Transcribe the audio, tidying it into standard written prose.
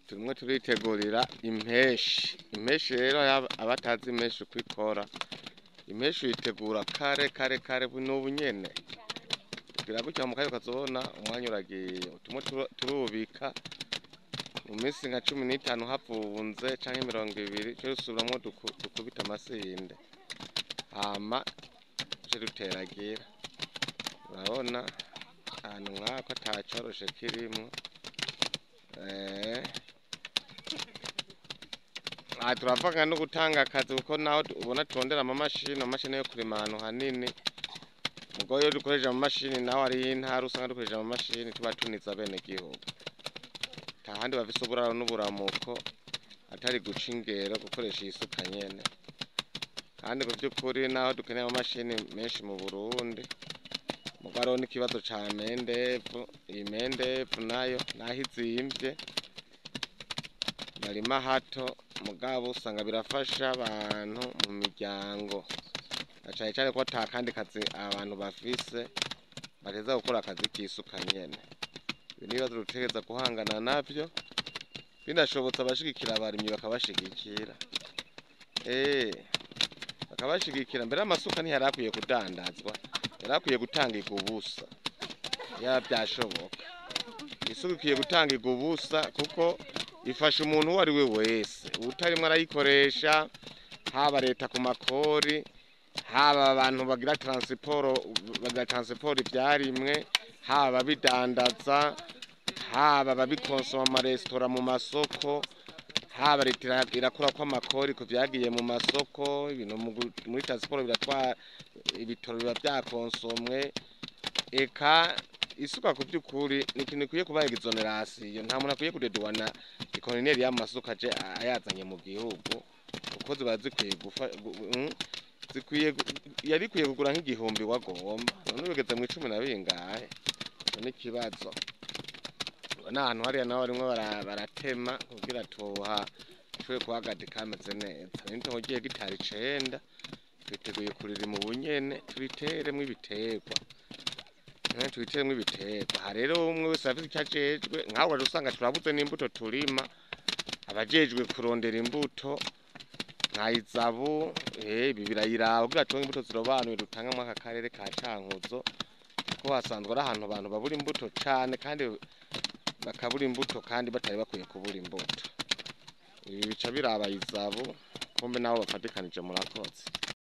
Turimwo turitegurira impeshi. Impeshi rero abatazi impeshi uko ikora, impeshi uyitegura kare kare kare n'ubu nyene. Ugira gutya mu kanya ukazobona umwanya uragiye. Turimo turubika mu minsi nka 15 havunze canke 20, duce dusubiramwo dukubite amasinde, hama duce duteragira. Urabona ahantu nkaha ko atacoroshe kirimwo. Aha turavanga no gutanga akazi kuko naho ubona turondera amamashini, amamashini yo kurima ahantu hanini. Mugabo iyo dukoresheje amamashini naho hariho intara usanga dukoresheje amamashini tuba tunize abenegihugu. Atahandi bafise uburaro n'uburamuko atari guca ingero gukoresha iyi suka nyene. Kandi kuvyukuri naho dukeneye amamashini menshi mu Burundi, mugabo hariho n'ikibazo ca mendevu, iyi mendevu nayo naho izimvye barima hato, mugabo usanga birafasha abantu mu miryango. Na cane cane ko ata kandi kazi abantu bafise, bateza gukora akazi k'isuka nyene. Ibi n'ibibazo dutegereza guhangana navyo, binashobotse abashigikira abarimyi bakabashigikira. Bakabashigikira, mbere amasuka ntiyari akwiye kudandazwa, yari akwiye gutangirwa ubusa, iyaba vyashoboka. Isuka ikwiye gutangirwa ubusa kuko ifasha umuntu uwo ari we wese, uwutarimwo arayikoresha, haba leta ku makori, haba abantu bagira transport, bagira transport ivyarimwe, haba ababidandaza, haba ababikonsoma mu maresitora mu masoko, haba leta irakurako amakori ku vyagiye mu masoko, ibintu muri transport biratwara, ibitoro biba vyakonsomwe, eka isuka ku vy'ukuri ni ikintu ikwiye kuba exoneration. Nta muntu akwiye kudeduwana ikontineri y'amasuka aje ayazanye mu gihugu, kuko ziba zikwiye gufa, zikwiye yari ikwiye kugura nk'igihumbi wagomba, none bigeze mw'icumi na bingahe? Ico n'ikibazo. N'ahantu hariya naho barimwo baratema kugira tuha dushobore kuhagadika hameze neza. N'itongo ry'ihegitari 9 twiteguye kuririma ubu nyene turiteremwo ibiterwa. Turiteremwo ibiterwa. Aha rero umwe wese arafise ico ajejwe, nkaho ugaca usanga turabuze n'imbuto turima, abajejwe kurondera imbuto nka izabu, ibi birayiraba kugira turonke imbuto zirobanuye dutanga mw'aka karere ka Cankuzo, kuko hasanzwe ari ahantu abantu babura imbuto cane kandi bakabura imbuto kandi batari bakwiye kubura imbuto. Ibi bica biraba izabu, kumbe nabo bafatikanije murakoze.